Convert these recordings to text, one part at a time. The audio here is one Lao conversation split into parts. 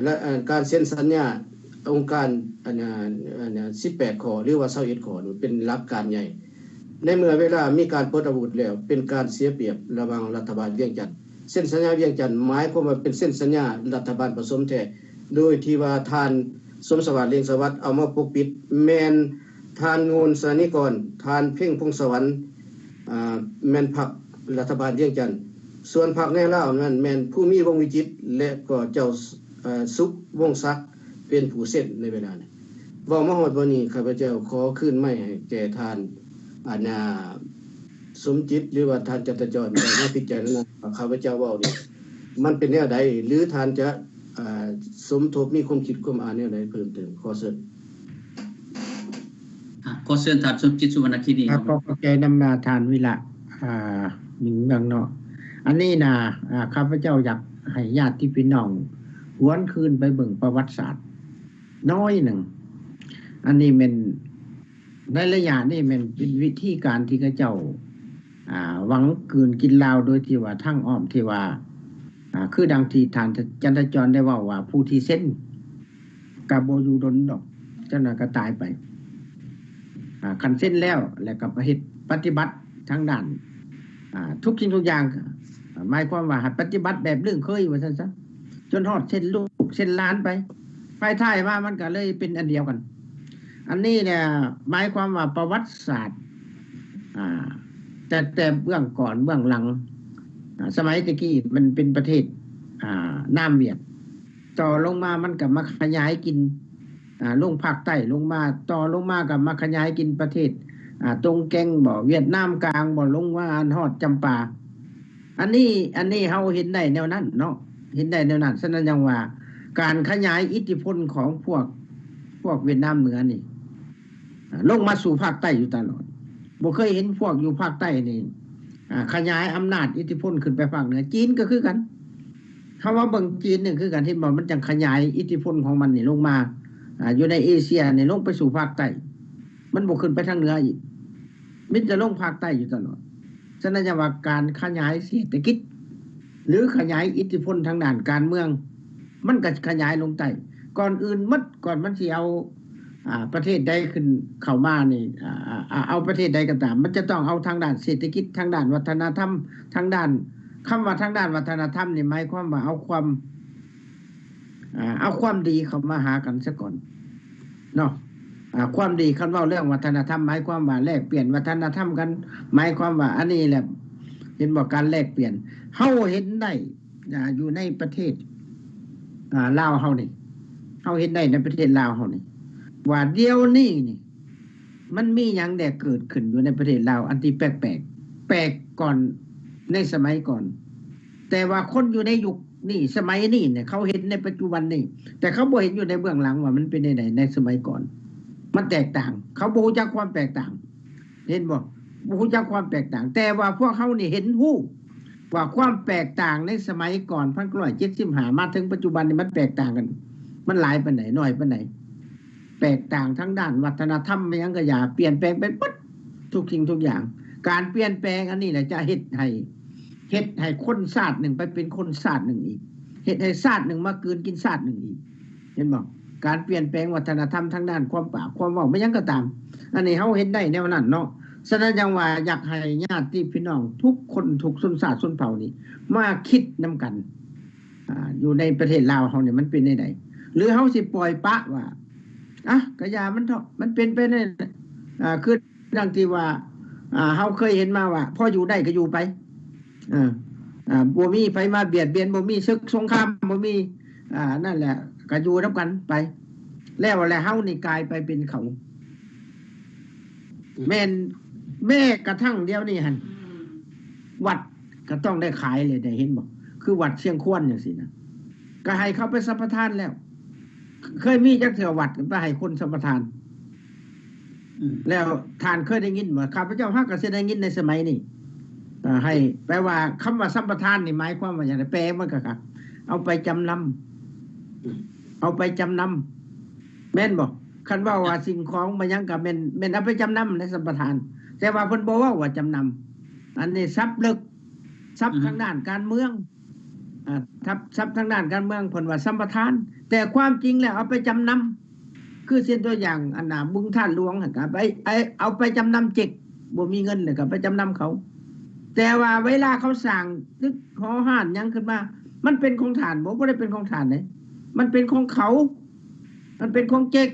ແລະ ເອີ ການເຊັນສັນຍາອົງການ ອັນ ອັນ ອັນ ສິບແປດຂໍ້ ຫຼືວ່າ ຊາວເອັດຂໍ້ນີ້ ເປັນຫຼັກການໃຫຍ່. ໃນເມື່ອເວລາມີການປົດອາວຸດແລ້ວ ເປັນການເສຍປຽບລະຫວ່າງລັດຖະບານວຽງຈັນ. ເຊັນສັນຍາວຽງຈັນ ໝາຍຄວາມວ່າເປັນເຊັນສັນຍາລັດຖະບານປະສົມແທ້ ໂດຍທີ່ວ່າທ່ານ ສົມສະຫວາດ ເລງສະຫວັດ ເອົາມາປົກປິດ. ແມ່ນທ່ານ ໂງ່ນ ສະໜານີກອນ, ທ່ານ ເພັງ ພົງສະຫວັນ ອາ ແມ່ນພັກລັດຖະບານວຽງຈັນ. ສ່ວນພັກໃນລາວນັ້ນແມ່ນ ພູມີ ວົງວິຈິດ ແລະ ກໍເຈົ້າ ເອີ ສຸກ ວົງສັກ ເປັນຜູ້ເຊັນໃນເວລານັ້ນ. ເວົ້າມາຮອດບ່ອນນີ້ ຂ້າພະເຈົ້າຂໍຄືນໄມໃຫ້ແກ່ທ່ານ ອັນນາ ສົມຈິດ ຫຼືວ່າທ່ານ ຈັນທະຈອນ ໄດ້ມາພິຈາລະນາວ່າຂ້າພະເຈົ້າເວົ້ານີ້ ມັນເປັນແນວໃດ ຫຼືທ່ານຈະ ເອີ ສົມທົບມີຄວາມຄິດຄວາມອ່ານແນວໃດເພີ່ມເຕີມ. ຂໍເຊີນ. ອ່ະ ຂໍເຊີນທ່ານສົມຈິດ ສຸວັນນະຄີນີ. ອ່າ ຂໍຂອບໃຈນຳທ່ານວິລະ ອ່າ ໜຶ່ງເລື່ອງເນາະ. ອັນນີ້ນະ ອ່າ ຂ້າພະເຈົ້າຢາກໃຫ້ຍາດຕິພີ່ນ້ອງຫວນຄືນໄປເບິ່ງປະຫວັດສາດໜ້ອຍໜຶ່ງ. ອັນນີ້ແມ່ນ ໃນໄລຍະນີ້ແມ່ນເປັນວິທີການທີ່ເຂົາເຈົ້າ ອ່າ ຫວັງກືນກິນລາວ ໂດຍທີ່ວ່າທາງອ້ອມທີ່ວ່າ ອ່າ ຄືດັ່ງທີ່ທ່ານ ຈ- ຈັນທະຈອນໄດ້ເວົ້າວ່າ ຜູ້ທີ່ເຊັນກໍບໍ່ຢູ່ດົນດອກ ຈັ່ງນັ້ນກໍຕາຍໄປ. ອ່າ ຄັນເຊັນແລ້ວ ແລ້ວກໍໄປເຮັດປະຕິບັດທາງດ້ານ ອ່າ ທຸກສິ່ງທຸກຢ່າງ ໝາຍຄວາມວ່າໃຫ້ປະຕິບັດແບບລຶ້ງເຄີຍວ່າຊັ້ນຊະ ຈົນຮອດເຊັ່ນລູກເຊັ່ນຫຼານໄປ ໄປທ້າຍມາມັນກໍເລີຍເປັນອັນດຽວກັນ. ອັນນີ້ແຫຼະໝາຍຄວາມວ່າປະຫວັດສາດ ອ່າ ແຕ່ ແຕ່ເບື້ອງກ່ອນເບື້ອງຫຼັງ ອ່າ ສະໄໝແຕ່ກີ້ມັນເປັນປະເທດ ອ່າ ນາມຫວຽດ ຕໍ່ລົງມາມັນກໍມາຂະຫຍາຍກິນ ອ່າ ລົງພາກໃຕ້ລົງມາ ຕໍ່ລົງມາກໍມາຂະຫຍາຍກິນປະເທດ ອ່າ ຕົງແກງບໍ ຫວຽດນາມກາງບໍ ລົງມາອັນຮອດຈຳປາ. ອັນນີ້ ອັນນີ້ເຮົາເຫັນໄດ້ແນວນັ້ນເນາະ ເຫັນໄດ້ແນວນັ້ນ. ສະນັ້ນຈັ່ງວ່າການຂະຫຍາຍອິດທິພົນຂອງພວກ ພວກຫວຽດນາມເໜືອນີ້ ອ່າ ລົງມາສູ່ພາກໃຕ້ຢູ່ຕະຫຼອດ. ບໍ່ເຄີຍເຫັນພວກຢູ່ພາກໃຕ້ນີ້ ອ່າ ຂະຫຍາຍອຳນາດອິດທິພົນຂຶ້ນໄປພາກເໜືອ. ຈີນກໍຄືກັນ ເຮົາມາເບິ່ງຈີນນີ້ຄືກັນ ເຫັນບໍ່? ມັນຈັ່ງຂະຫຍາຍອິດທິພົນຂອງມັນນີ້ລົງມາ ອ່າ ຢູ່ໃນເອເຊຍນີ້ລົງໄປສູ່ພາກໃຕ້. ມັນບໍ່ຂຶ້ນໄປທາງເໜືອອີກ ມີແຕ່ລົງພາກໃຕ້ຢູ່ຕະຫຼອດ. ສະນັ້ນຈັ່ງວ່າການຂະຫຍາຍເສດຖະກິດ ຫຼືຂະຫຍາຍອິດທິພົນທາງດ້ານການເມືອງ ມັນກໍຂະຫຍາຍລົງໃຕ້. ກ່ອນອື່ນໝົດ ກ່ອນມັນຊິເອົາ ອ່າ ປະເທດໃດຂຶ້ນເຂົ້າມານີ້ ອ່າ ເອົາປະເທດໃດກໍຕາມ ມັນຈະຕ້ອງເອົາທາງດ້ານເສດຖະກິດ ທາງດ້ານວັດທະນະທຳ ທາງດ້ານ ຄຳວ່າທາງດ້ານວັດທະນະທຳນີ້ ໝາຍຄວາມວ່າເອົາຄວາມ ອ່າ ເອົາຄວາມດີເຂົ້າມາຫາກັນຊະກ່ອນເນາະ. ອ່າ ຄວາມດີ ຄັນເວົ້າເລື່ອງວັດທະນະທຳ ໝາຍຄວາມວ່າແລກປ່ຽນວັດທະນະທຳກັນ ໝາຍຄວາມວ່າອັນນີ້ແຫຼະ ເຫັນບໍ່? ການແລກປ່ຽນ ເຮົາເຫັນໄດ້ ອ່າ ຢູ່ໃນປະເທດ ອ່າ ລາວເຮົານີ້ ເຮົາເຫັນໄດ້ໃນປະເທດລາວເຮົານີ້ ວ່າດຽວນີ້ນີ້ ມັນມີຫຍັງແດ່ເກີດຂຶ້ນຢູ່ໃນປະເທດລາວ ອັນທີ່ແປກໆ ແປກກ່ອນໃນສະໄໝກ່ອນ. ແຕ່ວ່າຄົນຢູ່ໃນຍຸກນີ້ ສະໄໝນີ້ເນຍ ເຂົາເຫັນໃນປັດຈຸບັນນີ້ ແຕ່ເຂົາບໍ່ເຫັນຢູ່ໃນເບື້ອງຫຼັງວ່າມັນເປັນແນວໃດໃນສະໄໝກ່ອນ. ມັນແຕກຕ່າງ ເຂົາບໍ່ຮູ້ຈັກຄວາມແຕກຕ່າງ ເຫັນບໍ່? ບໍ່ຮູ້ຈັກຄວາມແຕກຕ່າງ. ແຕ່ວ່າພວກເຮົານີ້ເຫັນຮູ້ວ່າຄວາມແຕກຕ່າງໃນສະໄໝກ່ອນ ພັນເກົ້າຮ້ອຍເຈັດສິບຫ້າ ມາເຖິງປັດຈຸບັນນີ້ ມັນແຕກຕ່າງກັນ ມັນຫຼາຍປານໃດ ໜ້ອຍປານໃດ. ແຕກຕ່າງທາງດ້ານວັດທະນະທຳ ຫຍັງກະຢ່າ ປ່ຽນແປງໄປເບິດທຸກສິ່ງທຸກຢ່າງ. ການປ່ຽນແປງອັນນີ້ແຫຼະຈະເຮັດໃຫ້ ເຮັດໃຫ້ຄົນຊາດໜຶ່ງໄປເປັນຄົນຊາດໜຶ່ງອີກ ເຮັດໃຫ້ຊາດໜຶ່ງມາກືນກິນຊາດໜຶ່ງອີກ ເຫັນບໍ່? ການປ່ຽນແປງວັດທະນະທຳທາງດ້ານຄວາມປາກຄວາມເວົ້າ ແມ່ນຫຍັງກໍຕາມ ອັນນີ້ເຮົາເຫັນໄດ້ແນວນັ້ນເນາະ. ສະນັ້ນຈັ່ງວ່າຢາກໃຫ້ຍາດຕິພີ່ນ້ອງທຸກຄົນ ທຸກຊົນຊາດຊົນເຜົ່ານີ້ ມາຄິດນຳກັນ ອ່າ ຢູ່ໃນປະເທດລາວເຮົານີ້ມັນເປັນແນວໃດ ຫຼືເຮົາຊິປ່ອຍປະວ່າ ອ່ະ ກະຢ່າມັນເຖາະ ມັນເປັນໄປໃນ ອ່າ ຄືດັ່ງທີ່ວ່າ ອ່າ ເຮົາເຄີຍເຫັນມາວ່າ ພໍຢູ່ໄດ້ກະຢູ່ໄປ ເອີ ອ່າ ບໍ່ມີໃຜມາບຽດບຽນ ບໍ່ມີເສິກສົງຄາມ ບໍ່ມີ ອ່າ ນັ້ນແຫຼະ ກະຢູ່ນຳກັນໄປ ແລ້ວແຫຼະ ເຮົານີ້ກາຍໄປເປັນເຂົາ ແມ່ນ ແມ້ກະທັ່ງດຽວນີ້ຫັ້ນ ວັດກະຕ້ອງໄດ້ຂາຍເລີຍ ໄດ້ເຫັນບໍ່? ຄືວັດຊຽງຄວນຈັ່ງຊີ້ນະ ກະໃຫ້ເຂົາໄປສຳປະທານແລ້ວ. ເຄີຍມີຈັກເທື່ອວັດໄປໃຫ້ຄົນສຳປະທານ? ອືມ ແລ້ວທ່ານເຄີຍໄດ້ຍິນບໍ່? ຂ້າພະເຈົ້າຫາກະຊິໄດ້ຍິນໃນສະໄໝນີ້ ເອີ ໃຫ້ ແປວ່າຄຳວ່າສຳປະທານນີ້ໝາຍຄວາມວ່າຫຍັງ? ແປມັນກະ ເອົາໄປຈຳນຳ ອືມ ເອົາໄປຈຳນຳ ແມ່ນບໍ່? ຄັນເວົ້າວ່າ ເອີ ສິ່ງຂອງມາຫຍັງກະແມ່ນ ແມ່ນເອົາໄປຈຳນຳໃນສຳປະທານ ແຕ່ວ່າເພິ່ນບໍ່ເວົ້າວ່າຈຳນຳ. ອັນນີ້ສັບເລິກ ສັບ ອືມ ທາງດ້ານການເມືອງ ອ່າ ທະ ທະ ທາງດ້ານການເມືອງເພິ່ນວ່າສຳປະທານ ແຕ່ຄວາມຈິງແລ້ວເອົາໄປຈຳນຳ ຄືເຊັ່ນຕົວຢ່າງ ອັນນ່າ ບຶງທາດຫຼວງຫັ້ນ ກໍໄປ ໄປ ເອົາໄປຈຳນຳເຈັກ ບໍ່ມີເງິນແລ້ວກໍໄປຈຳນຳເຂົາ. ແຕ່ວ່າເວລາເຂົາສ້າງຕຶກຫໍຮ້ານຫຍັງຂຶ້ນມາ ມັນເປັນຂອງທ່ານບໍ່? ບໍ່ໄດ້ເປັນຂອງທ່ານເດ້ ມັນເປັນຂອງເຂົາ ມັນເປັນຂອງເຈັກ.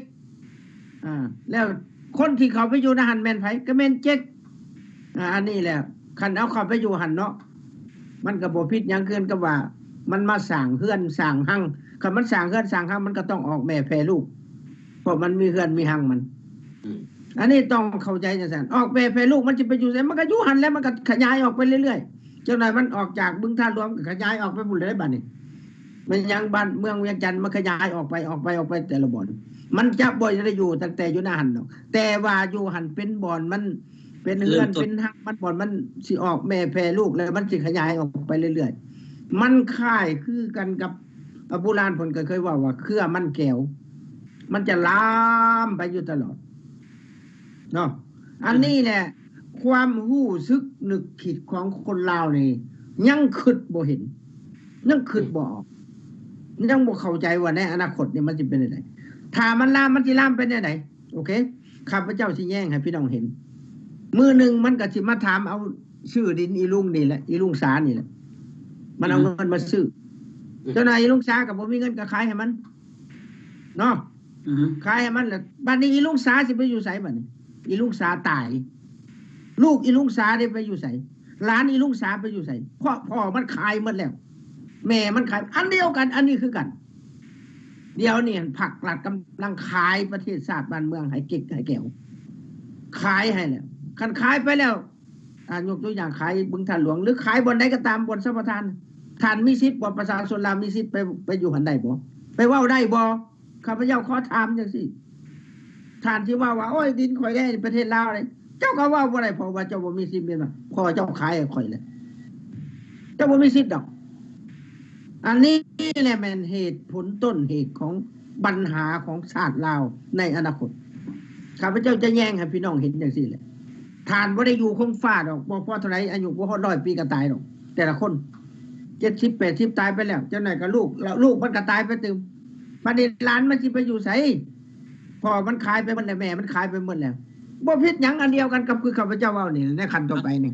ອ່າ ແລ້ວຄົນທີ່ເຂົ້າໄປຢູ່ໃນຫັ້ນແມ່ນໃຜ? ກໍແມ່ນເຈັກ. ອ່າ ອັນນີ້ແຫຼະ ຄັນເອົາເຂົ້າໄປຢູ່ຫັ້ນເນາະ ມັນກໍບໍ່ຜິດຫຍັງ ຄືກັນກັບວ່າມັນມາສ້າງເຮືອນສ້າງຮັງ. ຄັນມັນສ້າງເຮືອນສ້າງຮັງ ມັນກໍຕ້ອງອອກແມ່ແຜ່ລູກ ເພາະມັນມີເຮືອນມີຮັງມັນ. ອືມ ອັນນີ້ຕ້ອງເຂົ້າໃຈຈັ່ງຊັ້ນ. ອອກແມ່ແຜ່ລູກ ມັນຊິໄປຢູ່ໃສ? ມັນກໍຢູ່ຫັ້ນແຫຼະ ມັນກໍຂະຫຍາຍອອກໄປເລື້ອຍໆ. ຈັກໜ້ອຍມັນອອກຈາກບຶງທາດຫຼວງ ກໍຂະຫຍາຍອອກໄປພຸ້ນເລີຍບາດນີ້. ແມ່ນຫຍັງ ບ້ານເມືອງວຽງຈັນ ມັນຂະຫຍາຍອອກໄປ ອອກໄປ ອອກໄປແຕ່ລະບ່ອນ? ມັນຈະບໍ່ໄດ້ຢູ່ຕັ້ງແຕ່ຢູ່ໃນຫັ້ນດອກ ແຕ່ວ່າຢູ່ຫັ້ນເປັນບ່ອນມັນ ເປັນເຮືອນ ເປັນຮັງມັນ ບ່ອນມັນຊິອອກແມ່ແຜ່ລູກ ແລ້ວມັນຊິຂະຫຍາຍອອກໄປເລື້ອຍໆ. ມັນຄ້າຍຄືກັນກັບ ອາ ໂບລານເພິ່ນກໍເຄີຍເວົ້າວ່າເຄືອມັນແກ້ວ ມັນຈະລາມໄປຢູ່ຕະຫຼອດເນາະ. ອັນນີ້ແຫຼະ ຄວາມຮູ້ສຶກນຶກຄິດຂອງຄົນລາວນີ້ ຍັງຄິດບໍ່ເຫັນ ຍັງຄິດບໍ່ອອກ ຍັງບໍ່ເຂົ້າໃຈວ່າໃນອະນາຄົດນີ້ມັນຊິເປັນຈັ່ງໃດ. ຖ້າມັນລາມ ມັນຊິລາມໄປແນວໃດ? ໂອເຄ ຂ້າພະເຈົ້າຊິແຍງໃຫ້ພີ່ນ້ອງເຫັນ. ມື້ໜຶ່ງມັນກໍຊິມາຖາມເອົາຊື່ດິນອີລຸງນີ້ແຫຼະ ອີລຸງສານີ້ແຫຼະ ມັນເອົາເງິນມາຊື້. ເຈົ້ານາຍອີລຸງສາກໍບໍ່ມີເງິນ ກໍຂາຍໃຫ້ມັນເນາະ ຂາຍໃຫ້ມັນແລ້ວ. ບັດນີ້ອີລຸງສາຊິໄປຢູ່ໃສບັດນີ້? ອີລຸງສາຕາຍ ລູກອີລຸງສາໄດ້ໄປຢູ່ໃສ? ຫຼານອີລຸງສາໄປຢູ່ໃສ? ເພາະພໍ່ມັນຂາຍໝົດແລ້ວ ແມ່ມັນຂາຍ. ອັນດຽວກັນ ອັນນີ້ຄືກັນ. ດຽວນີ້ພັກລັດກຳລັງຂາຍປະເທດຊາດບ້ານເມືອງໃຫ້ເກັກໃຫ້ແກວ ຂາຍໃຫ້ແລ້ວ. ຄັນຂາຍໄປແລ້ວ ອາ ຍົກຕົວຢ່າງຂາຍບຶງທາດຫຼວງ ຫຼືຂາຍບ່ອນໃດກໍຕາມ ບ່ອນສຳປະທານ ທ່ານມີສິດບໍ່? ປະຊາຊົນລາວມີສິດໄປ ໄປຢູ່ຫັ້ນໄດ້ບໍ່? ໄປເວົ້າໄດ້ບໍ່? ຂ້າພະເຈົ້າຂໍຖາມຈັ່ງຊີ້ ທ່ານຊິເວົ້າວ່າ ໂອ້ຍ ດິນຂ້ອຍແດ່ ປະເທດລາວເດ້. ເຈົ້າກໍເວົ້າບໍ່ໄດ້ ເພາະວ່າເຈົ້າບໍ່ມີສິດແມ່ນບໍ່? ພໍ່ເຈົ້າຂາຍໃຫ້ຂ້ອຍແລ້ວ ເຈົ້າບໍ່ມີສິດດອກ. ອັນນີ້ແຫຼະແມ່ນເຫດຜົນຕົ້ນເຫດຂອງບັນຫາຂອງຊາດລາວໃນອະນາຄົດ. ຂ້າພະເຈົ້າຈະແຍງໃຫ້ພີ່ນ້ອງເຫັນຈັ່ງຊີ້ແຫຼະ. ທ່ານບໍ່ໄດ້ຢູ່ຄົງຟ້າດອກ ບໍ່ພໍເທົ່າໃດ ອາຍຸບໍ່ຮອດຮ້ອຍປີກໍຕາຍດອກ ແຕ່ລະຄົນ ເຈັດສິບແປດສິບຕາຍໄປແລ້ວ ຈັກໜ້ອຍກໍລູກ ແລ້ວລູກມັນກໍຕາຍໄປຕື່ມ. ບັດນີ້ຫຼານມັນຊິໄປຢູ່ໃສ? ພໍ່ມັນຂາຍໄປໝົດແລ້ວ ແມ່ມັນຂາຍໄປໝົດແລ້ວ. ບໍ່ຜິດຫຍັງ ອັນດຽວກັນກັບຄືຂ້າພະເຈົ້າເວົ້ານີ້ ໃນຂັ້ນຕໍ່ໄປນີ້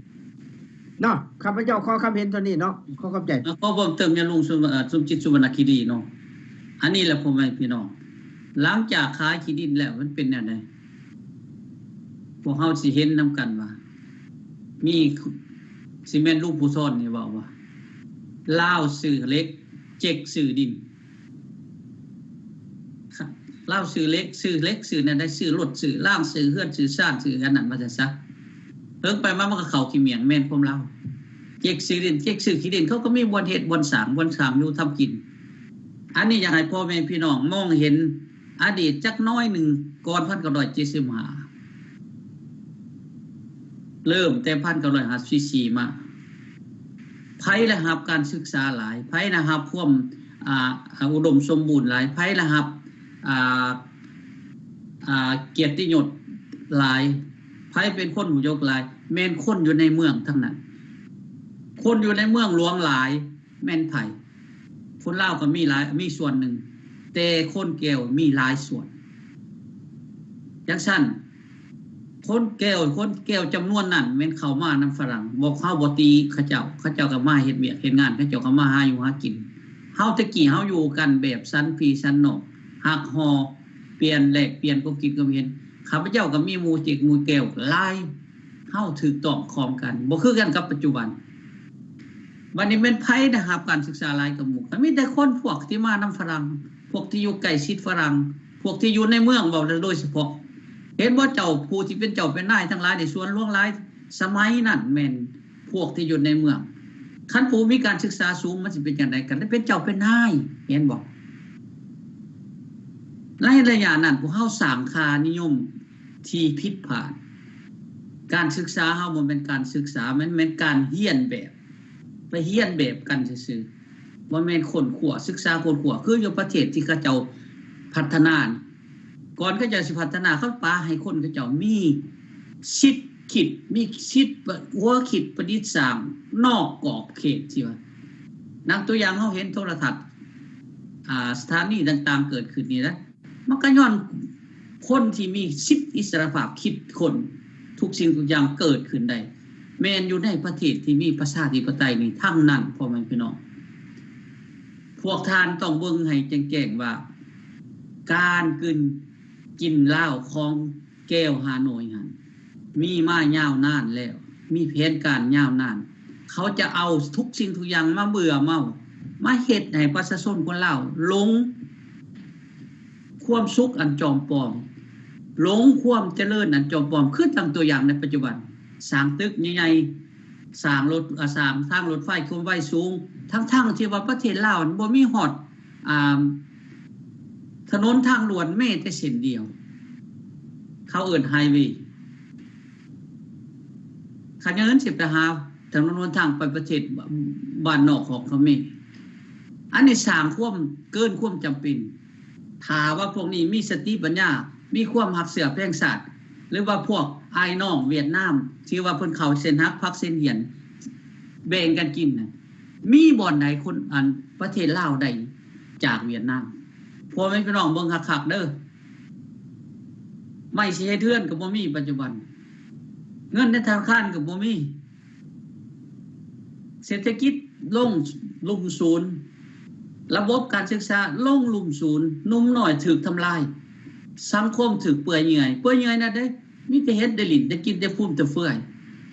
ເນາະ. ຂ້າພະເຈົ້າຂໍຄຳເຫັນເທົ່ານີ້ເນາະ ຂໍຂອບໃຈ. ເອີ ຂໍເພີ່ມເຕີມຍາລຸງ ສົມ ເອີ ສົມຈິດ ສຸວັນນະຄີລີເນາະ. ອັນນີ້ແຫຼະ ພໍ່ແມ່ພີ່ນ້ອງ ຫຼັງຈາກຂາຍທີ່ດິນແລ້ວ ມັນເປັນແນວໃດ? ພວກເຮົາຊິເຫັນນຳກັນວ່າ ມີ ຊິແມ່ນຫຼວງປູ່ສອນນີ້ເວົ້າວ່າ ລາວຊື້ເຫຼັກ ເຈັກຊື້ດິນ. ລາວຊື້ເຫຼັກ ຊື້ເຫຼັກ ຊື້ແນວໃດ? ຊື້ລົດ ຊື້ລາງ ຊື້ເຮືອນ ຊື້ຊານ ຊື້ອັນນັ້ນວ່າຊັ້ນຊະ. ເຖິງໄປມາມັນກໍເຂົ້າຂີ້ໝ້ຽງ ແມ່ນຄວາມລາວ. ເຈັກຊື້ດິນ ເຈັກຊື້ຂີ້ດິນ ເຂົາກໍມີບ່ອນເຮັດ ບ່ອນສ້າງ ບ່ອນສ້າງຢູ່ທຳກິນ. ອັນນີ້ຢາກໃຫ້ພໍ່ແມ່ພີ່ນ້ອງມອງເຫັນອະດີດຈັກໜ້ອຍໜຶ່ງ ກ່ອນພັນເກົ້າຮ້ອຍເຈັດສິບຫ້າ ເລີ່ມແຕ່ພັນເກົ້າຮ້ອຍຫ້າສິບສີ່ມາ ໃຜລະຮັບການສຶກສາຫຼາຍ? ໃຜລະຮັບຄວາມ ອ່າ ອຸດົມສົມບູນຫຼາຍ? ໃຜລະຮັບ ອ່າ ອ່າ ກຽດຕິຍົດຫຼາຍ? ໃຜເປັນຄົນຮູ້ຍົກຫຼາຍ? ແມ່ນຄົນຢູ່ໃນເມືອງທັງນັ້ນ. ຄົນຢູ່ໃນເມືອງຫຼວງຫຼາຍ ແມ່ນໃຜ? ຄົນລາວກໍມີຫຼາຍ ມີສ່ວນໜຶ່ງ ແຕ່ຄົນແກ້ວມີຫຼາຍສ່ວນ. ຈັ່ງຊັ້ນ ຄົນແກ້ວ ຄົນແກ້ວຈຳນວນນັ້ນແມ່ນເຂົ້າມານຳຝຣັ່ງ. ບໍ່ ເຮົາບໍ່ຕິເຂົາເຈົ້າ ເຂົາເຈົ້າກໍມາເຮັດວຽກເຮັດງານ ເຂົາເຈົ້າກໍມາຫາຢູ່ຫາກິນ. ເຮົາແຕ່ກີ້ເຮົາຢູ່ກັນແບບສັນພີ່ສັນນ້ອງ ຮັກຫໍ່ ປ່ຽນ ແລກປ່ຽນຄວາມຄິດຄວາມເຫັນ. ຂ້າພະເຈົ້າກໍມີໝູ່ເຈັກໝູ່ແກ້ວຫຼາຍ. ເຮົາຖືກຕ້ອງຄອງກັນ ບໍ່ຄືກັນກັບປັດຈຸບັນ. ບັດນີ້ແມ່ນໃຜໄດ້ຮັບການສຶກສາຫຼາຍກວ່າໝູ່? ກໍມີແຕ່ຄົນພວກທີ່ມານຳຝຣັ່ງ ພວກທີ່ຢູ່ໃກ້ຊິດຝຣັ່ງ ພວກທີ່ຢູ່ໃນເມືອງ ເວົ້າໂດຍສະເພາະ. ເຫັນບໍ່ເຈົ້າ ຜູ້ທີ່ເປັນເຈົ້າເປັນນາຍທັງຫຼາຍໃນສ່ວນຫຼວງຫຼາຍ ສະໄໝນັ້ນແມ່ນພວກທີ່ຢູ່ໃນເມືອງ. ຄັນຜູ້ມີການສຶກສາສູງ ມັນຊິເປັນຈັ່ງໃດ? ກໍໄດ້ເປັນເຈົ້າເປັນນາຍ ເຫັນບໍ່? ໃນໄລຍະນັ້ນ ພວກເຮົາສ້າງຄ່ານິຍົມທີ່ຜິດພາດ. ການສຶກສາເຮົາບໍ່ແມ່ນການສຶກສາ ມັນແມ່ນການຮຽນແບບ ໄປຮຽນແບບກັນຊື່ໆ ບໍ່ແມ່ນຄົ້ນຄວ້າ ສຶກສາຄົ້ນຄວ້າ ຄືຢູ່ປະເທດທີ່ເຂົາເຈົ້າພັດທະນາ. ກ່ອນເຂົາເຈົ້າຊິພັດທະນາ ເຂົາປະໃຫ້ຄົນເຂົາເຈົ້າມີສິດຄິດ ມີສິດ ຫົວຄິດປະດິດສ້າງນອກກອບເຂດທີ່ວ່າ ນຳຕົວຢ່າງເຮົາເຫັນໂທລະທັດ ອ່າ ສະຖານີຕ່າງໆເກີດຂຶ້ນນີ້ນະ ມັນກໍຍ້ອນຄົນທີ່ມີສິດອິດສະຫຼະພາບຄິດຄົ້ນ ທຸກສິ່ງທຸກຢ່າງເກີດຂຶ້ນໄດ້ ແມ່ນຢູ່ໃນປະເທດທີ່ມີປະຊາທິປະໄຕນີ້ທັງນັ້ນ ພໍ່ແມ່ພີ່ນ້ອງ. ພວກທ່ານຕ້ອງເບິ່ງໃຫ້ແຈ້ງໆວ່າ ການກືນກິນລາວຂອງແກວຮ່າໂນ້ຍຫັ້ນ ມີມາຍາວນານແລ້ວ ມີແຜນການຍາວນານ ເຂົາຈະເອົາທຸກສິ່ງທຸກຢ່າງມາເບື່ອເມົາ ມາເຮັດໃຫ້ປະຊາຊົນຄົນລາວຫຼົງຄວາມສຸກອັນຈອມປອມ ຫຼົງຄວາມຈະເລີນອັນຈອມປອມ ຄືຕັ້ງຕົວຢ່າງໃນປັດຈຸບັນ ສ້າງຕຶກໃຫຍ່ໆ ສ້າງລົດ ອາ ສ້າງທາງລົດໄຟຄວາມໄວສູງ ທັງໆທີ່ວ່າປະເທດລາວບໍ່ມີຮອດ ອ່າ ຖະໜົນທາງດ່ວນແມ້ແຕ່ເສັ້ນດຽວ ເຂົາເອີ້ນໄຮເວ ຂະເຫຍີນຊິໄປຫາຖະໜົນຫົນທາງໄປປະເທດບ້ານນອກຂອງເຂົາເມ. ອັນນີ້ສ້າງຄວາມເກີນຄວາມຈຳເປັນ. ຖ້າວ່າພວກນີ້ມີສະຕິປັນຍາ ມີຄວາມຮັກເຊື້ອແພງຊາດ ຫຼືວ່າພວກອ້າຍນ້ອງຫວຽດນາມ ທີ່ວ່າເພິ່ນເຂົ້າເສັ້ນຫັກພັກເສັ້ນຫຽນ ແບ່ງກັນກິນນະ ມີບ່ອນໃດຄົນ ອັນ ປະເທດລາວໄດ້ຈາກຫວຽດນາມ? ພໍ່ແມ່ພີ່ນ້ອງເບິ່ງຄັກໆເດີ້. ໄມ້ຊິເຮັດເຮືອນກໍບໍ່ມີປັດຈຸບັນ ເງິນໃນທະນາຄານກໍບໍ່ມີ ເສດຖະກິດລົງລຸ່ມສູນ ລະບົບການສຶກສາລົງລຸ່ມສູນ ໜຸ່ມນ້ອຍຖືກທຳລາຍ ສັງຄົມຖືກເປືອຍເຫຍື່ອຍ ເປືອຍເຫຍື່ອຍນັ້ນເດ້ ມີແຕ່ເຮັດໄດ້ຫຼິ້ນ ໄດ້ກິນແຕ່ຟຸມແຕ່ເຟືອຍ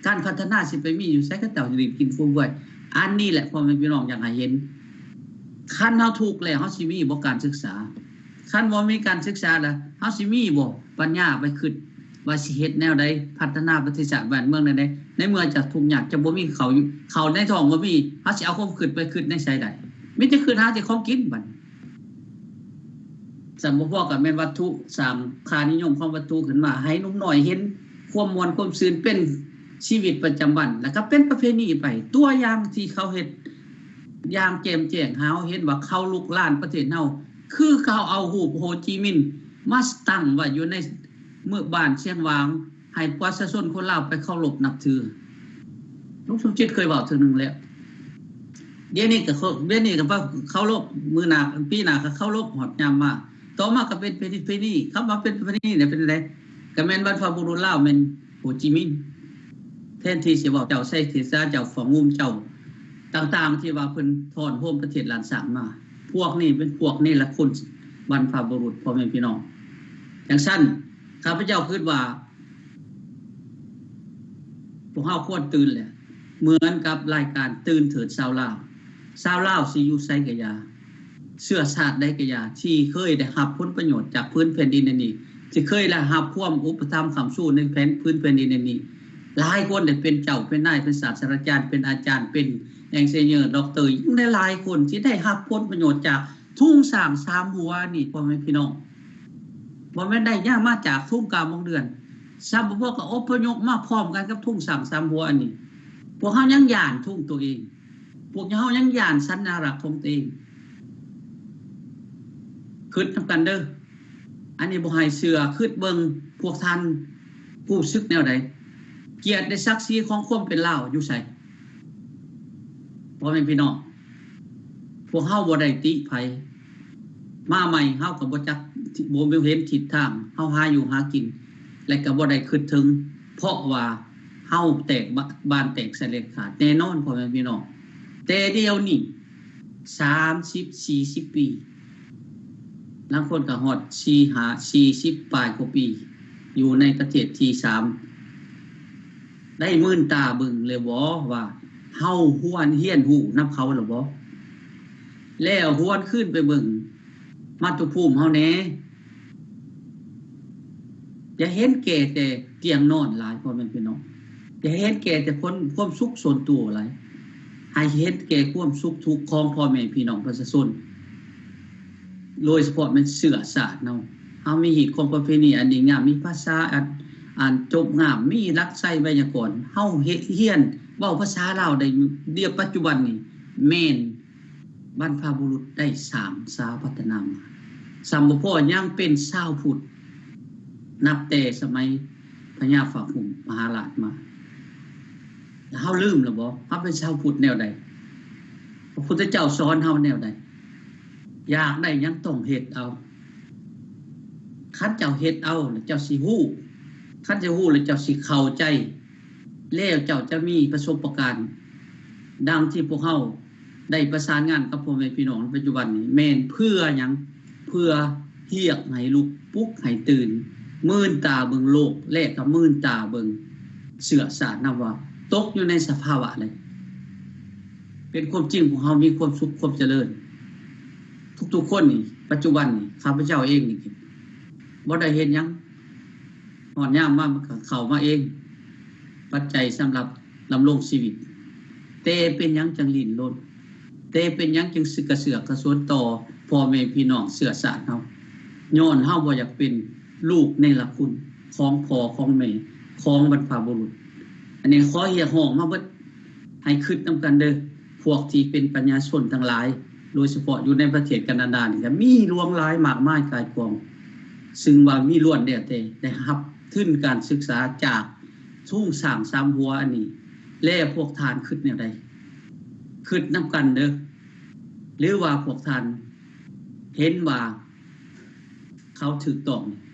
ການພັດທະນາຊິໄປມີຢູ່ໃສ ເຂົາເຈົ້າຫຼິ້ນກິນຟຸມເຟືອຍ. ອັນນີ້ແຫຼະ ພໍ່ແມ່ພີ່ນ້ອງ ຢາກໃຫ້ເຫັນ ຄັນເຮົາທຸກແລ້ວ ເຮົາຊິມີບໍ່ການສຶກສາ? ຄັນບໍ່ມີການສຶກສາລະ ເຮົາຊິມີບໍ່ປັນຍາໄປຄິດວ່າຊິເຮັດແນວໃດ ພັດທະນາປະເທດຊາດບ້ານເມືອງແນວໃດ? ໃນເມື່ອເຈົ້າທຸກຍາກ ເຈົ້າບໍ່ມີເຂົ້າຢູ່ ເຂົ້າໃນທ້ອງບໍ່ມີ ເຮົາຊິເອົາຄວາມຄິດໄປຄິດໃນໃສໄດ້? ມີແຕ່ຄິດຫາແຕ່ຂອງກິນບັດນີ້. ສຳບໍ່ພໍກໍແມ່ນວັດຖຸ ສ້າງຄ່ານິຍົມຂອງວັດຖຸຂຶ້ນມາ ໃຫ້ໜຸ່ມນ້ອຍເຫັນຄວາມມ່ວນຄວາມຊື່ນ ເປັນຊີວິດປະຈຳວັນ ແລ້ວກໍເປັນປະເພນີໄປ. ຕົວຢ່າງທີ່ເຂົາເຮັດຢ່າງແຈ່ມແຈ້ງ ເຮົາເຫັນວ່າເຂົາລຸກລານປະເທດເຮົາ ຄືເຂົາເອົາຮູບໂຮຈິມິນມາຕັ້ງໄວ້ຢູ່ໃນເມືອງ ບ້ານຊຽງຫວາງ ໃຫ້ປະຊາຊົນຄົນລາວໄປເຄົາລົບນັບຖື. ລຸງສົມຈິດເຄີຍເວົ້າເທື່ອໜຶ່ງແລ້ວ ດຽວນີ້ກໍເຄົາ ດຽວນີ້ກໍວ່າເຄົາລົບ ມື້ໜ້າ ປີໜ້າກໍເຄົາລົບ ຮອດຍາມມາ ຕໍ່ມາກໍເປັນປະເພນີ. ຄຳວ່າເປັນປະເພນີນີ້ເປັນຈັ່ງໃດ? ກໍແມ່ນບັນພະບຸລຸດລາວແມ່ນໂຮຈິມິນ ແທນທີ່ຊິເວົ້າເຈົ້າໄຊເສດສາ ເຈົ້າຟ້າງງຸມ ເຈົ້າຕ່າງໆ ທີ່ວ່າເພິ່ນທ້ອນໂຮມປະເທດລ້ານຊ້າງມາ. ພວກນີ້ເປັນພວກເນລະຄຸນບັນພະບຸລຸດ ພໍ່ແມ່ພີ່ນ້ອງ. ຈັ່ງຊັ້ນ ຂ້າພະເຈົ້າຄິດວ່າ ພວກເຮົາຄວນຕື່ນແຫຼະ ເໝືອນກັບລາຍການຕື່ນເຖີດຊາວລາວ. ຊາວລາວຊິຢູ່ໃສກະຢ່າ ເຊື້ອຊາດໃດກະຢ່າ ທີ່ເຄີຍໄດ້ຮັບຜົນປະໂຫຍດຈາກພື້ນແຜ່ນດິນອັນນີ້ ທີ່ເຄີຍໄດ້ຮັບຄວາມອຸປະຖຳຄ້ຳຊູໃນແຜ່ນ ພື້ນແຜ່ນດິນອັນນີ້ ຫຼາຍຄົນໄດ້ເປັນເຈົ້າເປັນນາຍ ເປັນສາດສະດາຈານ ເປັນອາຈານ ເປັນເອັນຈິເນີ ດັອກເຕີ ຍັງໄດ້ຫຼາຍຄົນທີ່ໄດ້ຮັບຜົນປະໂຫຍດຈາກທຸງຊ້າງສາມຫົວນີ້ ພໍ່ແມ່ພີ່ນ້ອງ. ບໍ່ແມ່ນໄດ້ຫຍັງມາຈາກທຸງກາມວົງເດືອນ ສຳບໍ່ພໍກໍອົບພະຍົບມາພ້ອມກັນກັບທຸງຊ້າງສາມຫົວອັນນີ້. ພວກເຮົາຍັງຢ້ານທຸງໂຕເອງ ພວກເຮົາຍັງຢ້ານສັນຍາລັກຂອງໂຕເອງ. ຄິດນຳກັນເດີ້ ອັນນີ້ບໍ່ໃຫ້ເຊື່ອ ຄິດເບິ່ງ ພວກທ່ານຮູ້ສຶກແນວໃດ? ກຽດ ແລະ ສັກສີຂອງຄວາມເປັນລາວຢູ່ໃສ? ພໍ່ແມ່ພີ່ນ້ອງ ພວກເຮົາບໍ່ໄດ້ຕິໃຜ ມາໃໝ່ເຮົາກໍບໍ່ຈັກ ບໍ່ເຫັນທິດທາງ ເຮົາຫາຢູ່ຫາກິນ ແລະ ກໍບໍ່ໄດ້ຄິດເຖິງ ເພາະວ່າເຮົາແຕກບ- ບ້ານແຕກສາແຫຼກຂາດ ແນ່ນອນ ພໍ່ແມ່ພີ່ນ້ອງ. ແຕ່ດຽວນີ້ ສາມສິບ ສີ່ສິບປີ ລາງຄົນກໍຮອດສີ່ ຫ້າ ສີ່ສິບປາຍກວ່າປີ ຢູ່ໃນປະເທດທີສາມ ໄດ້ມື່ນຕາເບິ່ງແລ້ວບໍ່ວ່າ ເຮົາຮວນຮຽນຮູ້ນຳເຂົາແລ້ວບໍ່? ແລ້ວຫວນຄືນໄປເບິ່ງມາຕຸພູມເຮົາແດ່. ຢ່າເຫັນແກ່ແຕ່ຕຽງນອນຫຼາຍ ພໍ່ແມ່ພີ່ນ້ອງ. ຢ່າເຫັນແກ່ແຕ່ຜົນ ຄວາມສຸກສ່ວນຕົວຫຼາຍ. ໃຫ້ເຫັນແກ່ຄວາມສຸກທຸກຂອງພໍ່ແມ່ພີ່ນ້ອງປະຊາຊົນ ໂດຍສະເພາະແມ່ນເຊື້ອຊາດເຮົາ. ເຮົາມີຮີດຄອງປະເພນີອັນດີງາມ, ມີພາສາອັນ ອັນຈົບງາມ, ມີຫຼັກໄຊໄວຍາກອນ. ເຮົາເຮັດ ຮຽນເວົ້າພາສາລາວໄດ້ ດຽວປັດຈຸບັນນີ້ ແມ່ນບັນພະບຸລຸດໄດ້ສ້າງສາພັດທະນາມາ. ສ່ຳບໍ່ພໍຍັງເປັນຊາວພຸດ ນັບແຕ່ສະໄໝພະຍາຟ້າຮຸ່ມມະຫາລາດມາ. ເຮົາລືມແລ້ວບໍ່? ເຮົາເປັນຊາວພຸດແນວໃດ? ພະພຸດທະເຈົ້າສອນເຮົາແນວໃດ? ຢາກໄດ້ຫຍັງຕ້ອງເຮັດເອົາ. ຄັນເຈົ້າເຮັດເອົາ ແລ້ວເຈົ້າຊິຮູ້. ຄັນເຈົ້າຮູ້ ແລ້ວເຈົ້າຊິເຂົ້າໃຈ. ແລ້ວເຈົ້າຈະມີປະສົບປະການ ດັ່ງທີ່ພວກເຮົາໄດ້ປະສານງານກັບພໍ່ແມ່ພີ່ນ້ອງໃນປັດຈຸບັນນີ້ ແມ່ນເພື່ອຫຍັງ? ເພື່ອຮຽກໃຫ້ລຸກ, ປຸກໃຫ້ຕື່ນ, ມື່ນຕາເບິ່ງໂລກ ແລະ ກໍມື່ນຕາເບິ່ງເຊື້ອຊາດນຳວ່າຕົກຢູ່ໃນສະພາວະໃດ. ເປັນຄວາມຈິງ ພວກເຮົາມີຄວາມສຸກຄວາມຈະເລີນທຸກໆຄົນນີ້. ປັດຈຸບັນນີ້ ຂ້າພະເຈົ້າເອງນີ້ບໍ່ໄດ້ເຮັດຫຍັງ, ຮອດຍາມມາມັນກໍເຂົ້າມາເອງ, ປັດໄຈສຳລັບດຳລົງຊີວິດ. ແຕ່ເປັນຫຍັງຈັ່ງດີ້ນລົນ? ແຕ່ເປັນຫຍັງຈຶ່ງສຶກກະເສືອກກະສົນຕໍ່ພໍ່ແມ່ພີ່ນ້ອງເຊື້ອຊາດເຮົາ? ຍ້ອນເຮົາບໍ່ຢາກເປັນລູກເນລະຄຸນຂອງພໍ່ຂອງແມ່ ຂອງບັນພະບຸລຸດ. ອັນນີ້ຂໍຮຽກຮ້ອງມາເບິດ ໃຫ້ຄິດນຳກັນເດີ້ ພວກທີ່ເປັນປັນຍາຊົນທັງຫຼາຍ, ໂດຍສະເພາະຢູ່ໃນປະເທດການາດານີ້ ກໍມີຫຼວງຫຼາຍມາກມາຍກາຍກອງ, ຊຶ່ງວ່າມີລ້ວນແລ້ວແຕ່ໄດ້ຮັບທຶນການສຶກສາຈາກໂຄງສ້າງສາມຫົວອັນນີ້. ແລະ ພວກທ່ານຄິດແນວໃດ? ຄິດນຳກັນເດີ້. ຫຼືວ່າພວກທ່ານເຫັນວ່າ ເຂົາຖືກຕ້ອງ,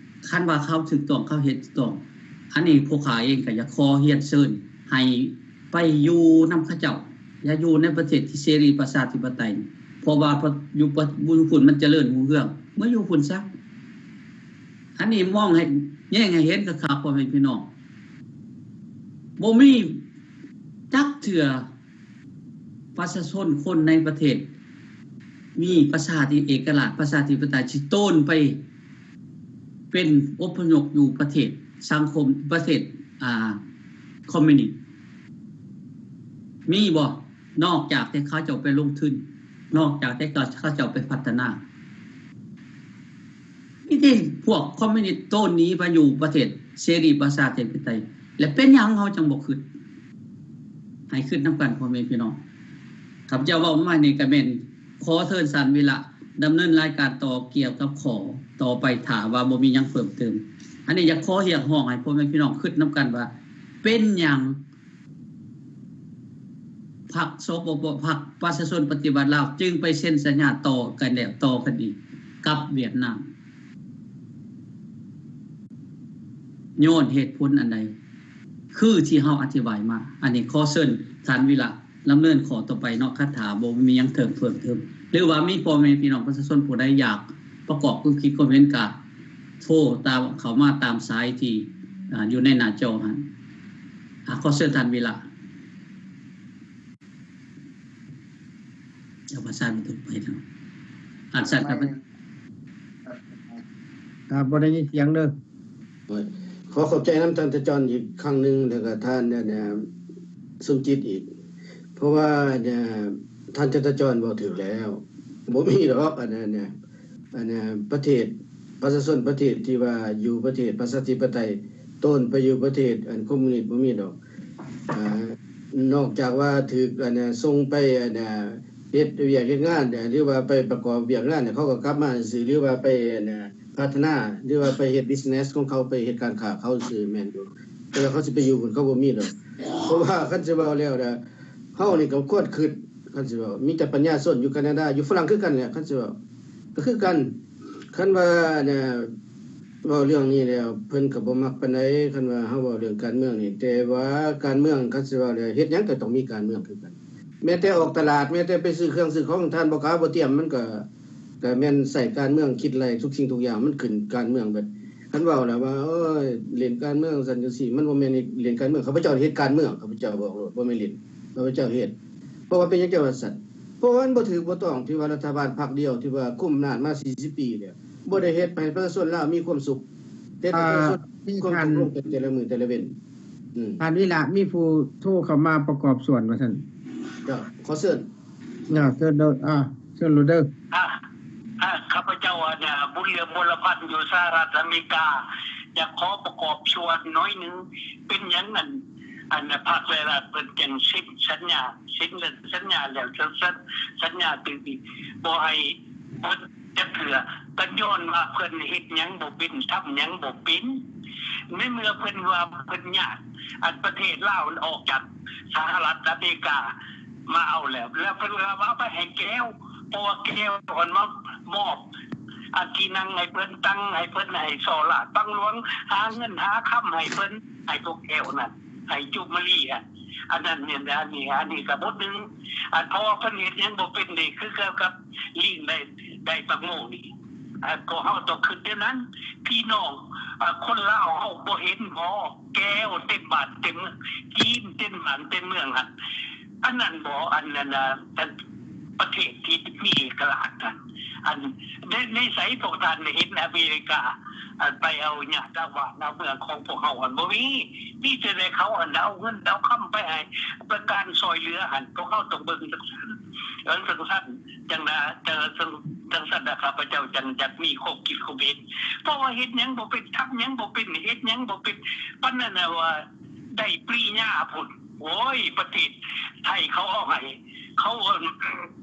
ຄັນວ່າເຂົາຖືກຕ້ອງ, ເຂົາເຮັດຖືກຕ້ອງ, ອັນນີ້ພວກຂ້າເອງກໍຢາກຂໍຮຽນເຊີນໃຫ້ໄປຢູ່ນຳເຂົາເຈົ້າ, ຢ່າຢູ່ໃນປະເທດທີ່ເສລີປະຊາທິປະໄຕ, ເພາະວ່າຢູ່ປະ ຢູ່ພຸ້ນມັນຈະເລີນຮຸ່ງເຮືອງ, ເມືອຢູ່ພຸ້ນຊະ. ອັນນີ້ມອງໃຫ້ ແຍງໃຫ້ເຫັນຄັກໆ ພໍ່ແມ່ພີ່ນ້ອງ, ບໍ່ມີຈັກເທື່ອ ປະຊາຊົນຄົນໃນປະເທດມີປະຊາທິ ເອກະລາດ ປະຊາທິປະໄຕ ຊິໂຕນໄປເປັນອົບພະຍົບຢູ່ປະເທດສັງຄົມ ປະເທດ ອ່າ ຄອມມິວນິດ ມີບໍ່? ນອກຈາກແຕ່ເຂົາເຈົ້າໄປລົງທຶນ, ນອກຈາກແຕ່ເຂົາເຈົ້າໄປພັດທະນາ. ມີແຕ່ພວກຄອມມິວນິດໂຕນໜີໄປຢູ່ປະເທດເສລີປະຊາທິປະໄຕ ແລະ ເປັນຫຍັງເຮົາຈັ່ງບໍ່ຄິດ? ໃຫ້ຄິດນຳກັນ ພໍ່ແມ່ພີ່ນ້ອງ. ຂ້າພະເຈົ້າເວົ້າມານີ້ກໍແມ່ນຂໍເຊີນທ່ານວິລະດຳເນີນລາຍການຕໍ່ກ່ຽວກັບຂໍ້ຕໍ່ໄປ ຖ້າວ່າບໍ່ມີຫຍັງເພີ່ມເຕີມ. ອັນນີ້ຢາກຂໍຮຽກຮ້ອງໃຫ້ພໍ່ແມ່ພີ່ນ້ອງຄິດນຳກັນວ່າ ເປັນຫຍັງ ພັກ ສປປ ພັກປະຊາຊົນປະຕິວັດລາວ ຈຶ່ງໄປເຊັນສັນຍາຕໍ່ກັນແລ້ວຕໍ່ກັນອີກກັບຫວຽດນາມ ຍ້ອນເຫດຜົນອັນໃດ? ຄືທີ່ເຮົາອະທິບາຍມາ. ອັນນີ້ຂໍເຊີນທ່ານວິລະດຳເນີນຂໍ້ຕໍ່ໄປເນາະ ຄັນຖ້າບໍ່ມີຫຍັງເພີ່ມເຕີມ ຫຼືວ່າມີພໍ່ແມ່ພີ່ນ້ອງປະຊາຊົນຜູ້ໃດຢາກປະກອບຄວາມຄິດຄວາມເຫັນ ກະໂທຕາມ ເຂົ້າມາຕາມສາຍທີ່ ອ່າ ຢູ່ໃນໜ້າຈໍຫັ້ນ. ອ່າ ຂໍເຊີນທ່ານວິລະ. ເຈົ້າພາສາໄປເນາະ ອ່ານສັດ ບໍ່ໄດ້ຍິນສຽງເດີ້. ໂອ້ຍ ຂໍຂອບໃຈນຳທ່ານຕາຈອນອີກຄັ້ງໜຶ່ງ ແລ້ວກໍທ່ານ ອັນ ສົມຈິດອີກ ເພາະວ່າ ອັນ ທ່ານຕາຈອນເວົ້າຖືກແລ້ວ ບໍ່ມີດອກ ອັນ ອັນ ອັນ ປະເທດ ປະຊາຊົນປະເທດທີ່ວ່າຢູ່ປະເທດປະຊາທິປະໄຕ ໂຕນໄປຢູ່ປະເທດ ອັນ ຄອມມິວນິດ ບໍ່ມີດອກ. ອ່າ ນອກຈາກວ່າຖືກ ອັນ ສົ່ງໄປ ອັນ ເຮັດວຽກເຮັດງານ ຫຼືວ່າໄປປະກອບວຽກງານ ເຂົາກໍກັບມາຊື່ ຫຼືວ່າໄປ ອັນ ພັດທະນາ ຫຼືວ່າໄປເຮັດບິສເນສຂອງເຂົາ ໄປເຮັດການຄ້າເຂົາຊື່ ແມ່ນຢູ່ ແຕ່ວ່າເຂົາຊິໄປຢູ່ພຸ້ນ ເຂົາບໍ່ມີດອກ. ເພາະວ່າຄັນຊິເວົ້າແລ້ວນະ ເຮົານີ້ກໍຄວນຄິດ ຄັນຊິເວົ້າ ມີແຕ່ປັນຍາຊົນຢູ່ການາດາ ຢູ່ຝຣັ່ງຄືກັນແຫຼະ ຄັນຊິເວົ້າ ກໍຄືກັນ. ຄັນວ່າ ອັນ ເວົ້າເລື່ອງນີ້ແລ້ວ ເພິ່ນກໍບໍ່ມັກປານໃດ ຄັນວ່າເຮົາເວົ້າເລື່ອງການເມືອງນີ້. ແຕ່ວ່າການເມືອງ ຄັນຊິເວົ້າແລ້ວ ເຮັດຫຍັງກໍຕ້ອງມີການເມືອງຄືກັນ. ແມ້ແຕ່ອອກຕະຫຼາດ ແມ້ແຕ່ໄປຊື້ເຄື່ອງຊື້ຂອງ ທ່ານບໍ່ຂາວບໍ່ຕຽມ ມັນກໍ ກໍແມ່ນໃຊ້ການເມືອງຄິດໄລ່ທຸກສິ່ງທຸກຢ່າງ ມັນຂຶ້ນການເມືອງເບິດ. ຄັນເວົ້າແລ້ວວ່າ ໂອ້ຍ ຫຼິ້ນການເມືອງຊັ້ນຈັ່ງຊີ້ ມັນບໍ່ແມ່ນເລ່ນການເມືອງ. ຂ້າພະເຈົ້າເຮັດການເມືອງ ຂ້າພະເຈົ້າບອກໂລດ ບໍ່ແມ່ນຫຼິ້ນ ຂ້າພະເຈົ້າເຮັດ. ເພາະວ່າເປັນຫຍັງຈັ່ງວ່າຊັ້ນ? ເພາະວ່າມັນບໍ່ຖືກບໍ່ຕ້ອງທີ່ວ່າລັດຖະບານພັກດຽວທີ່ວ່າຄຸມອຳນາດມາສີ່ສິບປີແລ້ວ ບໍ່ໄດ້ເຮັດໃຫ້ປະຊາຊົນລາວມີຄວາມສຸກ ເຮັດໃຫ້ປະຊາຊົນ ອ່າ ມີຄວາມ ທ່ານ ທຸກລົງເປັນແຕ່ລະມື້ແຕ່ລະເວັນ. ອືມ ທ່ານວິລະ ມີຜູ້ໂທເຂົ້າມາປະກອບສ່ວນວ່າຊັ້ນ. ເຈົ້າ ຂໍເຊີນ. ເຈົ້າ ເຊີນໂລດ ອ່າ ເຊີນໂລດເດີ້. ອ່າ ຂ້າພະເຈົ້າ ອັນ ບຸນເຫຼືອມ ວົລະພັນ ຢູ່ສະຫະລັດອາເມລິກາ ຢາກຂໍປະກອບສ່ວນໜ້ອຍໜຶ່ງ. ເປັນຫຍັງ ອັນ ອັນ ພັກແລະລັດເພິ່ນຈັ່ງເຊັນສັນຍາ ເຊັນສັນຍາແລ້ວ ສັນ ສັນ ສັນຍາຕື່ມອີກ ບໍ່ໃຫ້ເບິດຈັກເທື່ອ ກໍຍ້ອນວ່າເພິ່ນເຮັດຫຍັງບໍ່ເປັນ ທຳຫຍັງບໍ່ເປັນ. ໃນເມື່ອເພິ່ນວ່າເພິ່ນຍາກ ອັນ ປະເທດລາວອອກຈາກສະຫະລັດອາເມລິກາ ມາເອົາແລ້ວ ແລ້ວເພິ່ນກໍເອົາໄປໃຫ້ແກ້ວ ເພາະວ່າແກ້ວເພິ່ນມາມອບອັນທີ່ນັ່ງໃຫ້ເພິ່ນ ຕັ່ງໃຫ້ເພິ່ນ ໃຫ້ສໍ້ລາດບັງຫຼວງ ຫາເງິນຫາຄຳໃຫ້ເພິ່ນ ໃຫ້ພວກແກ້ວນັ້ນ ໃຫ້ຈຸມມະລີຫັ້ນ ອັນນັ້ນແມ່ນ ອັນນີ້ ອັນນີ້ກໍບົດໜຶ່ງ ອັນເພາະວ່າເພິ່ນເຮັດຫຍັງບໍ່ເປັນເດ້ ຄືກັບ ກັບ ລີງໄດ້ ໄດ້ບັກໂມນີ້ ພວກເຮົາຕ້ອງຄິດແນວນັ້ນ ພີ່ນ້ອງ ຄົນລາວເຮົາບໍ່ເຫັນບໍ ແກ້ວເຕັມບ້ານເຕັມເມືອງ ຈີນເຕັມບ້ານເຕັມເມືອງຫັ້ນ ອັນນັ້ນບໍ ອັນນັ້ນ ປະເທດທີ່ມີເອກະລາດຫັ້ນ ອັນໃນໃສພວກທ່ານໄດ້ເຫັນອາເມລິກາ ອັນໄປເອົາຍາດເອົາບ້ານເອົາເມືອງຂອງພວກເຮົາຫັ້ນ ບໍ່ມີ ມີແຕ່ເຂົາຫັ້ນເອົາເງິນເອົາຄຳໄປໃຫ້ ປະການຊ່ອຍເຫຼືອຫັ້ນ ພວກເຮົາຕ້ອງເບິ່ງຈັ່ງຊັ້ນ ເອີ ຈັ່ງຊັ້ນ ຈັ່ງນະ ຈັ່ງ ຈັ່ງຊັ້ນນະ ຂ້າພະເຈົ້າຈັ່ງຢາກມີຄວາມຄິດຄວາມເຫັນ ເພາະວ່າເຮັດຫຍັງບໍ່ເປັນ ທຳຫຍັງບໍ່ເປັນ ເຮັດຫຍັງບໍ່ເປັນ ປານນັ້ນນະວ່າໄດ້ປະລິນຍາພຸ້ນ ໂອ້ຍ ປະເທດໄທເຂົາເອົາໃຫ້ ເຂົາ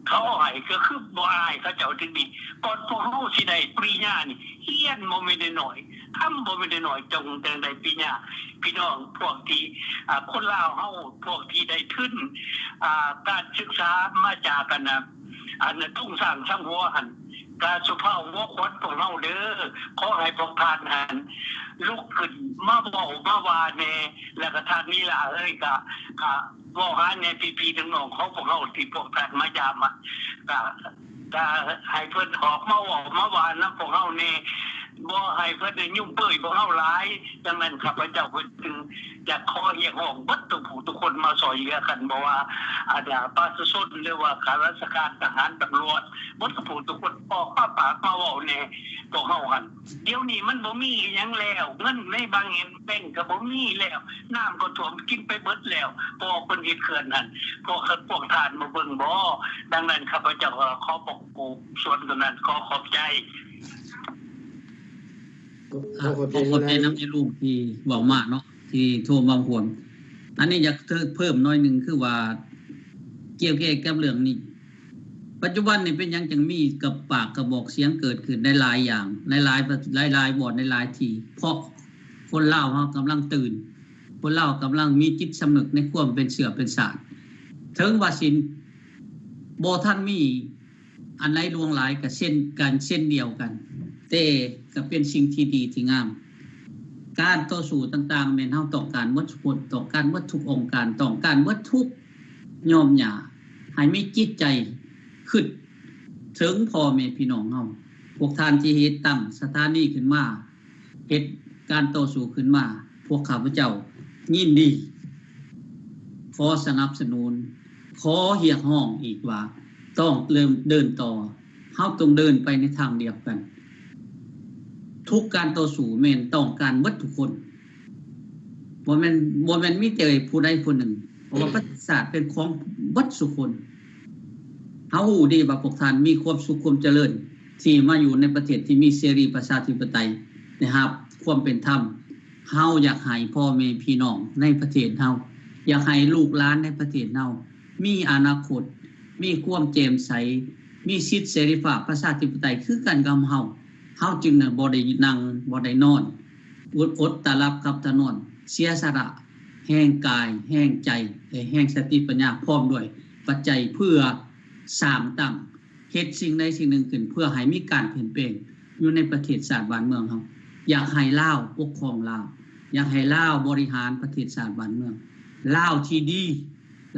ເຂົາເອົາໃຫ້ ກໍຄືບໍ່ອາຍເຂົາເຈົ້າ ເຖິງນີ້ ກ່ອນພວກເຮົາຊິໄດ້ປະລິນຍານີ້ ຮຽນບໍ່ແມ່ນນ້ອຍໆ ທຳບໍ່ແມ່ນນ້ອຍໆ ຈັ່ງໄດ້ປະລິນຍາ ພີ່ນ້ອງ ພວກທີ່ ອ່າ ຄົນລາວເຮົາ ພວກທີ່ໄດ້ທຶນ ອ່າ ການສຶກສາມາຈາກ ອັນນ່າ ອັນທຸງຊ້າງສາມຫົວຫັ້ນ ກະສະເພາະຫົວຂວັນພວກເຮົາເດີ ຂໍໃຫ້ພວກທ່ານຫັ້ນລຸກຂຶ້ນມາເວົ້າມາວ່າແດ່ ແລ້ວກະທ່ານນີ້ລະເອີຍ ກະ ກະເວົ້າຫາແດ່ພີ່ໆນ້ອງໆຂອງພວກເຮົາ ທີ່ພວກທ່ານມາຢາມ ກະ ກະໃຫ້ເພິ່ນອອກມາເວົ້າມາວ່ານຳພວກເຮົາແດ່ ບໍ່ໃຫ້ເພິ່ນໄດ້ຫຍຸ້ງເປີຍພວກເຮົາຫຼາຍ. ດັ່ງນັ້ນ ຂ້າພະເຈົ້າເພິ່ນຈຶ່ງຢາກຂໍຮຽກຮ້ອງເບິດທຸກຜູ້ທຸກຄົນມາຊ່ອຍເຫຼືອກັນ ບໍ່ວ່າ ອາ ປະຊາຊົນ ຫຼືວ່າຂ້າລາຊະການ ທະຫານ ຕຳຫຼວດ ເບິດທຸກຜູ້ທຸກຄົນອອກມາປາກມາເວົ້າແດ່ ພວກເຮົາຫັ້ນ ດຽວນີ້ມັນບໍ່ມີອີ່ຫຍັງແລ້ວ ເງິນໃນບັງແຫ່ງແບງກໍບໍ່ມີແລ້ວ ນ້ຳກໍຖ້ວມກິນໄປເບິດແລ້ວ ເພາະວ່າເພິ່ນເຮັດເຂື່ອນຫັ້ນ ພວກ ພວກທ່ານບໍ່ເບິ່ງບໍ? ດັ່ງນັ້ນ ຂ້າພະເຈົ້າກໍຂໍບອກ ໂອ້ ສ່ວນຕົວນັ້ນຂໍຂອບໃຈ. ອ່າ ຂໍຂອບໃຈນຳໃນລູກທີ່ເວົ້າມາເນາະ ທີ່ໂທມາຮ່ວມ ອັນນີ້ຢາກເພີ່ມໜ້ອຍໜຶ່ງ ຄືວ່າກ່ຽວແກ່ກັບເລື່ອງນີ້ ປັດຈຸບັນນີ້ເປັນຫຍັງຈຶ່ງມີກັບປາກກະບອກສຽງເກີດຂຶ້ນໃນຫຼາຍຢ່າງ ໃນຫຼາຍ ຫຼາຍໆບ່ອນ ໃນຫຼາຍທີ່ ເພາະຄົນລາວເຮົາກຳລັງຕື່ນ ຄົນລາວກຳລັງມີຈິດສຳນຶກໃນຄວາມເປັນເຊື້ອເປັນຊາດ ເຖິງວ່າຊິບໍ່ທັນມີ ອັນໃດຫຼວງຫຼາຍກໍເຊັ່ນກັນເຊັ່ນດຽວກັນ ແຕ່ກໍເປັນສິ່ງທີ່ດີທີ່ງາມ ການຕໍ່ສູ້ຕ່າງໆ ແມ່ນເຮົາຕ້ອງການໝົດທຸກຄົນ ຕ້ອງການໝົດທຸກອົງການ ຕ້ອງການໝົດທຸກຫຍ້ອມຫຍ້າ ໃຫ້ມີຈິດໃຈຄິດເຖິງພໍ່ແມ່ພີ່ນ້ອງເຮົາ ພວກທ່ານທີ່ເຮັດຕັ້ງສະຖານີຂຶ້ນມາ ເຮັດການຕໍ່ສູ້ຂຶ້ນມາ ພວກຂ້າພະເຈົ້າຍິນດີ ຂໍສະໜັບສະໜູນ ຂໍຮຽກຮ້ອງອີກວ່າ ຕ້ອງເລີ່ມເດີນຕໍ່ ເຮົາຕ້ອງເດີນໄປໃນທາງດຽວກັນ ທຸກການຕໍ່ສູ້ແມ່ນຕ້ອງການເບິດທຸກຄົນ ບໍ່ແມ່ນ ບໍ່ແມ່ນມີແຕ່ຜູ້ໃດຜູ້ໜຶ່ງ ເພາະວ່າປະເທດຊາດເປັນຂອງເບິດສູ່ຄົນ ເຮົາຮູ້ດີວ່າພວກທ່ານມີຄວາມສຸກຄວາມຈະເລີນ ທີ່ມາຢູ່ໃນປະເທດທີ່ມີເສລີປະຊາທິປະໄຕ ໄດ້ຮັບຄວາມເປັນທຳ ເຮົາຢາກໃຫ້ພໍ່ແມ່ພີ່ນ້ອງໃນປະເທດເຮົາ ຢາກໃຫ້ລູກຫຼານໃນປະເທດເຮົາ ມີອະນາຄົດ ມີຄວາມແຈ່ມໃສ ມີສິດເສລີພາບປະຊາທິປະໄຕຄືກັນກັບເຮົາ ເຮົາຈຶ່ງບໍ່ໄດ້ນັ່ງ ບໍ່ໄດ້ນອນ ອົດ ອົດຕາຫຼັບກັບຕານອນ ເສຍສະຫຼະແຮງກາຍ ແຮງໃຈ ແລະ ແຮງສະຕິປັນຍາ ພ້ອມດ້ວຍປັດໄຈເພື່ອສ້າງຕັ້ງ ເຮັດສິ່ງໃດສິ່ງໜຶ່ງຂຶ້ນ ເພື່ອໃຫ້ມີການປ່ຽນແປງຢູ່ໃນປະເທດຊາດບ້ານເມືອງເຮົາ. ຢາກໃຫ້ລາວປົກຄອງລາວ, ຢາກໃຫ້ລາວບໍລິຫານປະເທດຊາດບ້ານເມືອງ, ລາວທີ່ດີ,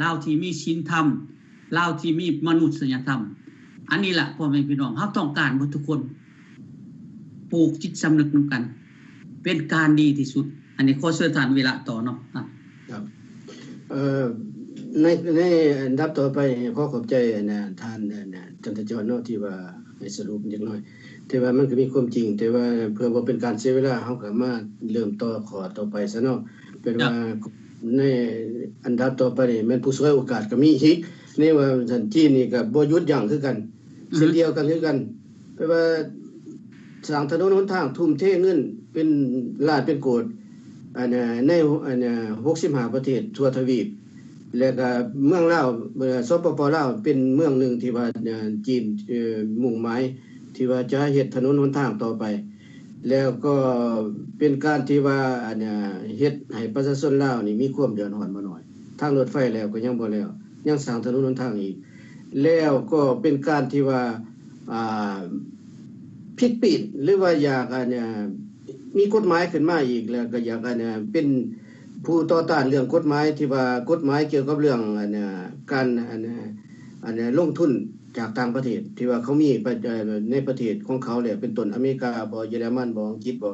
ລາວທີ່ມີສິນທຳ, ລາວທີ່ມີມະນຸດສະຍະທຳ. ອັນນີ້ລະ ພໍ່ແມ່ພີ່ນ້ອງ ເຮົາຕ້ອງການເບິດທຸກຄົນ ປູກຈິດສຳນຶກນຳກັນ ເປັນການດີທີ່ສຸດ. ອັນນີ້ຂໍເຊີນທ່ານວິລະຕໍ່ເນາະ. ອ່າ ຄັບ ເອີ ໃນ ໃນອັນດັບຕໍ່ໄປ ຂໍຂອບໃຈ ອັນ ທ່ານ ອັນ ຈັນທະຈອນເນາະ ທີ່ວ່າໃຫ້ສະຫຼຸບຈັກໜ້ອຍ ແຕ່ວ່າມັນກໍມີຄວາມຈິງ ແຕ່ວ່າເພື່ອບໍ່ເປັນການເສຍເວລາ ເຮົາກໍມາເລີ່ມຕໍ່ຂໍ້ຕໍ່ໄປຊະເນາະ. ເປັນວ່າ ໃນອັນດັບຕໍ່ໄປນີ້ ແມ່ນຜູ້ສວຍໂອກາດກໍມີອີກ ນີ້ວ່າຊັ້ນ ຈີນນີ້ກໍບໍ່ຢຸດຢັ້ງຄືກັນ ເຊັ່ນດຽວກັນຄືກັນ ແປວ່າສ້າງຖະໜົນຫົນທາງ ທຸ່ມເທເງິນເປັນລ້ານເປັນໂກດ ອັນ ໃນ ອັນ ຫົກສິບຫ້າປະເທດທົ່ວທະວີບ ແລະກະເມືອງລາວ ເອີ ສປປ ລາວ ເປັນເມືອງໜຶ່ງທີ່ວ່າ ເອີ ຈີນ ເອີ ມຸ່ງໝາຍທີ່ວ່າຈະເຮັດຖະໜົນຫົນທາງຕໍ່ໄປ ແລ້ວກໍເປັນການທີ່ວ່າ ອັນ ເຮັດໃຫ້ປະຊາຊົນລາວນີ້ມີຄວາມເດືອດຮ້ອນບໍ່ໜ້ອຍ ທາງລົດໄຟແລ້ວກໍຍັງບໍ່ແລ້ວ ຍັງສ້າງຖະໜົນຫົນທາງອີກ ແລ້ວກໍເປັນການທີ່ວ່າ ອ່າ ຜິດປີກ ຫຼືວ່າຢາກ ອັນ ມີກົດໝາຍຂຶ້ນມາອີກ ແລ້ວກໍຢາກ ອັນ ເປັນຜູ້ຕໍ່ຕ້ານເລື່ອງກົດໝາຍ ທີ່ວ່າກົດໝາຍກ່ຽວກັບເລື່ອງ ອັນ ການ ອັນ ອັນ ລົງທຶນຈາກຕ່າງປະເທດ ທີ່ວ່າເຂົາມີປະ ເອີ ໃນປະເທດຂອງເຂົາແລ້ວ ເປັນຕົ້ນອາເມລິກາບໍ ເຢຍລະມັນບໍ ອັງກິດບໍ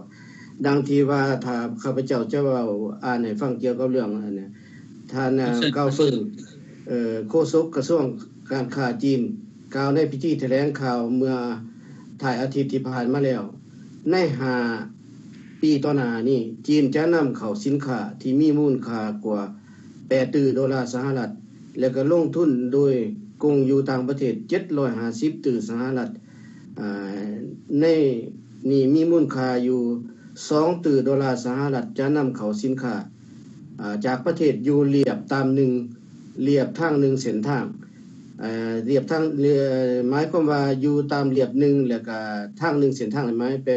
ດັ່ງທີ່ວ່າ ຖ້າຂ້າພະເຈົ້າຈະເວົ້າ ອ່ານໃຫ້ຟັງກ່ຽວກັບເລື່ອງ ອັນ ທ່ານ ເອີ ເຊີນ ກາວເຟີງ ເອີ ໂຄສົກກະຊວງການຄ້າຈີນ ກ່າວໃນພິທີຖະແຫຼງຂ່າວເມື່ອທ້າຍອາທິດທີ່ຜ່ານມາແລ້ວ ໃນຫ້າປີຕໍ່ໜ້ານີ້ ຈີນຈະນຳເຂົ້າສິນຄ້າທີ່ມີມູນຄ່າກວ່າແປດຕື້ໂດລາສະຫະລັດ ແລະ ກໍລົງທຶນໂດຍກົງຢູ່ຕ່າງປະເທດເຈັດຮ້ອຍຫ້າສິບຕື້ສະຫະລັດ ອາ ໃນນີ້ມີມູນຄ່າຢູ່ສອງຕື້ໂດລາສະຫະລັດ ຈະນຳເຂົ້າສິນຄ້າ ອາ ຈາກປະເທດຢູ່ລຽບຕາມໜຶ່ງ ລຽບທາງໜຶ່ງເສັ້ນທາງ ອາ ລຽບທາງ ເອີ ໝາຍຄວາມວ່າຢູ່ຕາມລຽບໜຶ່ງ ແລ້ວກະທາງໜຶ່ງເສັ້ນທາງ ໝາຍແປ